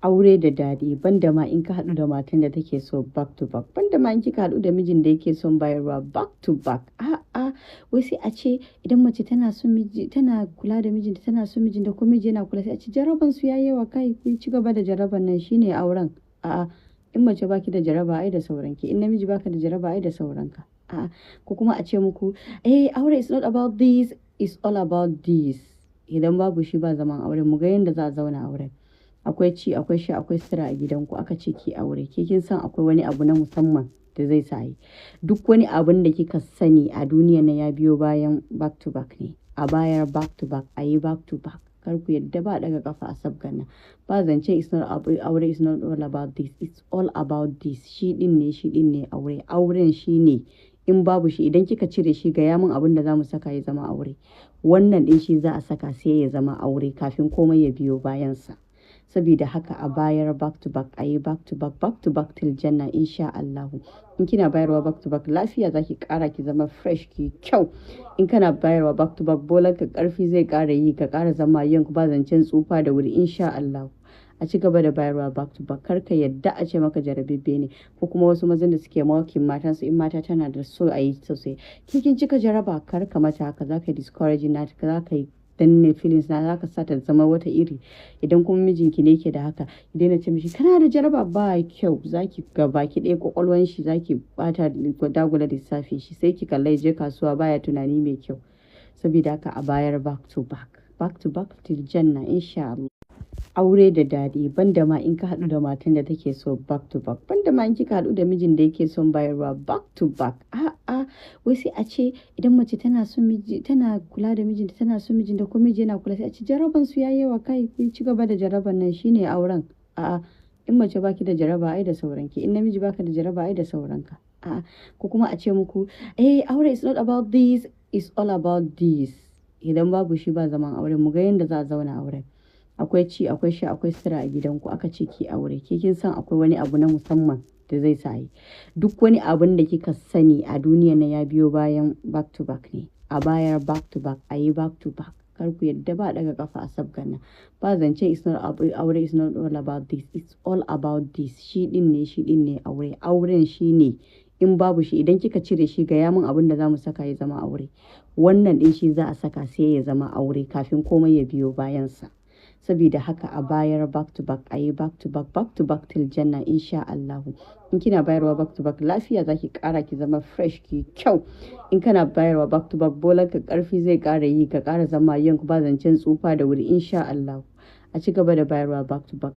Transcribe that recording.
Aure da daɗi, banda ma in ka haɗu da matan da take so back to back, banda ma in kika haɗu da mijin da yake son bayarwa back to back. A'a, wai sai a ce idan mace tana son miji, tana kula da mijinta, tana son mijinta ko miji yana kula, sai a ce jaraban su yayi yawa. Kai, ku ci gaba da jaraban nan, shine auren. A'a, in mace baki da jaraba, ai da sauranki. In namiji baka da jaraba, ai da sauranka. A'a, ko kuma a ce muku, eh, aure is not about this, it's all about this. Idan babu shi, ba zaman aure. Mu ga yanda za a zauna auren. Akwai ci, akwai sha, akwai sutura a gidanku, aka ce ki aure. Ke kin san akwai wani abu na musamman da zai sa yi. Duk wani abun da kika sani a duniya nan ya biyo bayan back to back ne. A bayar back to back, a yi back to back. Kar ku yadda ba ɗaga ƙafa a sabgan nan. Ba zance is not aure is not all about this, it's all about this. Shi ɗin ne, shi ɗin ne aure. Auren shi ne. In babu shi, idan kika cire shi, gaya mun abin da za mu saka ya zama aure. Wannan ɗin shi za a saka sai ya zama aure kafin komai ya biyo bayansa. Sabida haka a bayar back to back, a yi back to back, back to back till Jannah, in sha Allahu. In kina bayarwa back to back, lafiya zaki ƙara, ki zama fresh, ki kyau. In kana bayarwa back to back, bolanka ƙarfi zai ƙara yi, ka ƙara zama young, ba zancen tsufa da wuri, in sha Allahu. A ci gaba da bayarwa back to back. Kar ka yadda a ce maka jarabibbe ne, ko kuma wasu mazan da suke mocking matansu in mata tana da so a yi sosai. Ke kin cika jaraba, kar ka mata haka, za ka yi discouraging nata, za ka yi danne feelings na, za ka sa ta zama wata iri. Idan kuma mijinki ne yake da haka, ki daina ce mishi kana da jaraba, ba kyau. Za ki ga baki ɗaya ƙwaƙwalwan shi za ki ɓata, dagula lissafin shi, sai ki kalla ya je kasuwa baya tunani mai kyau. Sabida haka a bayar back to back, back to back till Jannah, in sha Allah. Aure da daɗi, banda ma in ka haɗu da matan da take so back to back, banda ma in kika haɗu da mijin da yake son bayarwa back to back. A'a, wai sai a ce idan mace tana son miji, tana kula da mijinta, tana son mijinta ko miji yana kula, sai a ce jaraban su yayi yawa. Kai, ku ci gaba da jaraban nan, shine auren. A'a, in mace baki da jaraba, ai da sauranki. In namiji baka da jaraba, ai da sauranka. A'a, ko kuma a ce muku, eh, aure is not about this, it's all about this. Idan babu shi, ba zaman aure. Mu ga yanda za a zauna auren. Akwai ci, akwai sha, akwai sutura a gidanku, aka ce ki aure. Ke kin san akwai wani abu na musamman da zai sa yi. Duk wani abun da kika sani a duniya nan ya biyo bayan back to back ne. A bayar back to back, a yi back to back. Kar ku yadda ba ɗaga ƙafa a sabgan nan. Ba zance is not aure is not all about this, it's all about this. Shi ɗin ne, shi ɗin ne aure. Auren shi ne. In babu shi, idan kika cire shi, gaya mun abin da za mu saka ya zama aure. Wannan ɗin shi za a saka sai ya zama aure kafin komai ya biyo bayansa. Sabida haka a bayar back to back, a yi back to back, back to back till Jannah, in sha Allahu. In kina bayarwa back to back, lafiya zaki ƙara, ki zama fresh, ki kyau. In kana bayarwa back to back, bolanka ƙarfi zai ƙara yi, ka ƙara zama young, ba zancen tsufa da wuri, in sha Allahu. A ci gaba da bayarwa back to back.